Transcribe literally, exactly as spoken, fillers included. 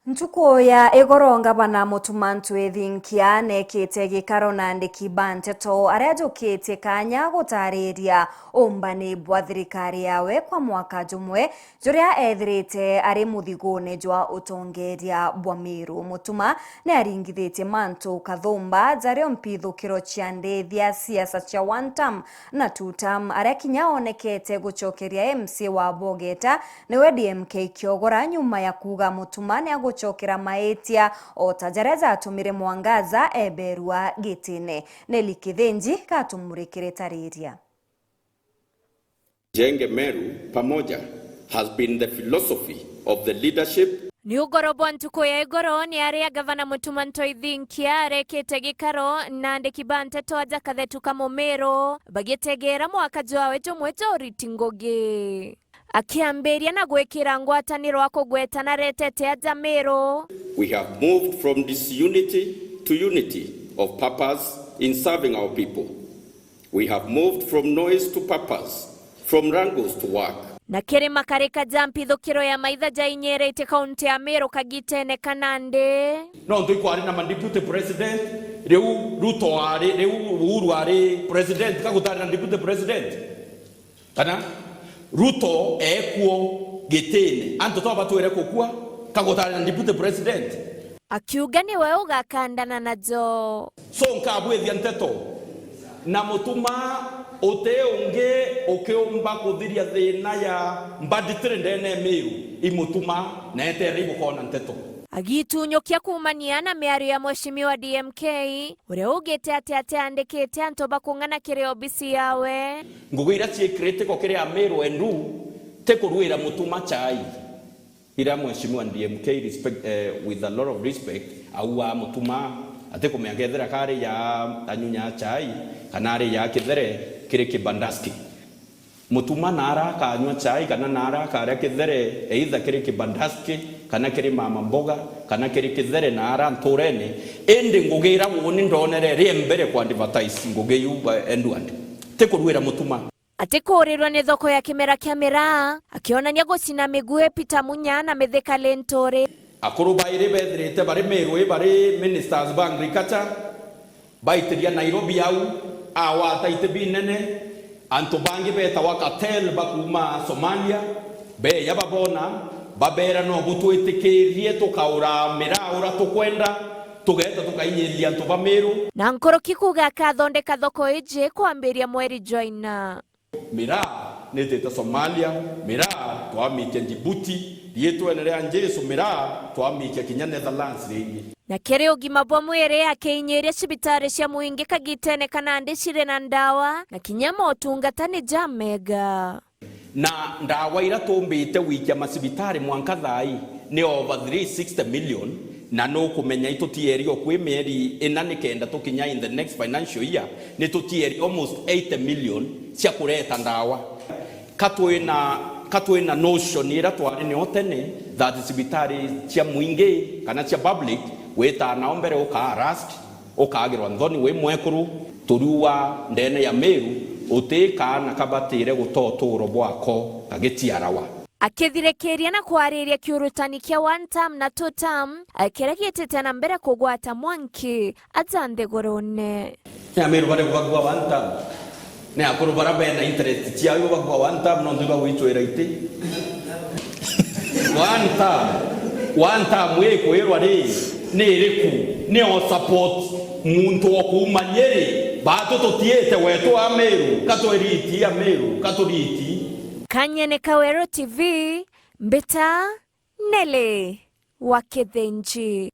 Ntuku ya igoro, ngavana Mutuma M'Ethingia neekite gikaro na andiki ba nteto aria ajukitie kaanya gutariria uumbani bwa thirikari yawe kwa mwaka jumwe juria ethirite ari muthigune jwa utongeria bwa Meru. Mutuma ni aringithitie mantu kathumba jario mpithukiro cia ndithia siasa cia one term na two term, aria kinya onekete gucokeria M C A wa Bogeta niwe D M K Kiogora, nyuma ya kuuga Mutuma ni agucokera maitia o ta jaria jatumire Mwangaza eberua gitine. Nelly Kithinji gatumurikire tariria. Jenge Meru pamoja has been the philosophy of the leadership. Ni ugoro bwa ntuku ya igoro ni aria Gavana Mutuma M'Ethingia arekite gikaro na andiki ba nteto aja kathetu ka Mumiru, bagitegeera mwaka jwawe jumwe jwa uriti ngugi. Akiambiria na gwikira ngwataniro a kugwetana retete aja Meru. We have moved from disunity to unity of purpose in serving our people. We have moved from noise to purpose, from wrangles to work. Na kiri makarika ja mpithukiro ya maitha jainyiritie kaunti ya Meru kagitene ka nandi. Nontu ikwari na ma deputy president, riu Ruto ari, riu Uhuru ari president, ka gutari na deputy president? Kana Ruto ekuo gitine, antu to batwire kukua, ka gutari na deputy president? Akiuga niwe ugakandana najo. So nkabwithia nteto, na Mutuma uti ungi ukiumba kuthiria thina ya banditry ndene ya Meru, i Mutuma, na eterere ibukona nteto. Agitunyukia kuumania na miario ya Mheshimiwa D M K, uria ugite ati ati andikite antu ba kung'ana kiri obisi yawe. Ngugi iria cii critical kiri Ameru endu ti kurwira Mutuma chai. Ira Mheshimiwa D M K respect, eh, with a lot of respect, aua Mutuma, atikumenya kethira kari ya anyunya chai kana ari ya kithere kiri kibandaski. Mutuma naara akanyua chai kana naara akaria kithere, either kiri kibandaski kana kiri mama mboga kana kiri kithere naara nturene, indi ngugi ira uuni ndonere iri mbere ku advertise ngugi iu, eh, endu andi. Ti kurwira Mutuma. Atikuurirwa ni thoko ya kimera kia miraa, akionania gucina miguu Peter Munya na Mithika Linturi. Akuru bairi bethirite bari Meru, bari ministers ba agriculture, baitiria Nairobi au, awata iti binene, antu bangi betawa cartel bakuuma Somalia, beeja babona, babeera, no butwitikirie tukaura miraa ura tukwenda, tugeeta tukainyiria antu ba Meru. Na nkuruki kuuga akathondeka thoko iji kwambiria mweri jwa ina. Miraa nitite Somalia, miraa twamikia Djibouti, riitwene ria Jesu, miraa twamikia kinya Netherlands ringi. Na kiri ugima bwa mwiri, akiinyiria cibitari cia mwingi kagitene ka nandi ciri na ndawa, na kinya motungata ni ja mega. Na ndawa ira tumbite gwikia macibitari mwanka thaa ii ni over three sixty million, na nukumenya itutieri o kwi mieri ina nikenda tukinya in the next financial year, ni tutieri almost eighty million cia kureta ndawa. Ka twina, ka twina notion ira twari nio tene that cibitari cia mwingi kana cia public witaa nao mbere ukaa rush, ukagirwa nthoni wi mwekuru, turiua ndene ya Meru, uti kaana kabatire guta utuuro bwako kagiciarawa. Akithirikiria na kwariria kiurutani kia one term na two term, kiria giitite na mbere kugwata mwanki aja nthigurune. Ni Ameru bari kubagua one term? Ni akuru bara bena interest ciao ibagua one term, nontu ibagwicwira iti? One term, one term ikwirwa ri, ni iriku? Ni o support muntu o kuuma Nyeri, batu tutiite wetu Ameru, ka twiriti Ameru, ka turiti. Kanyene Kaweru T V, mbita Nelly wa Kithinji.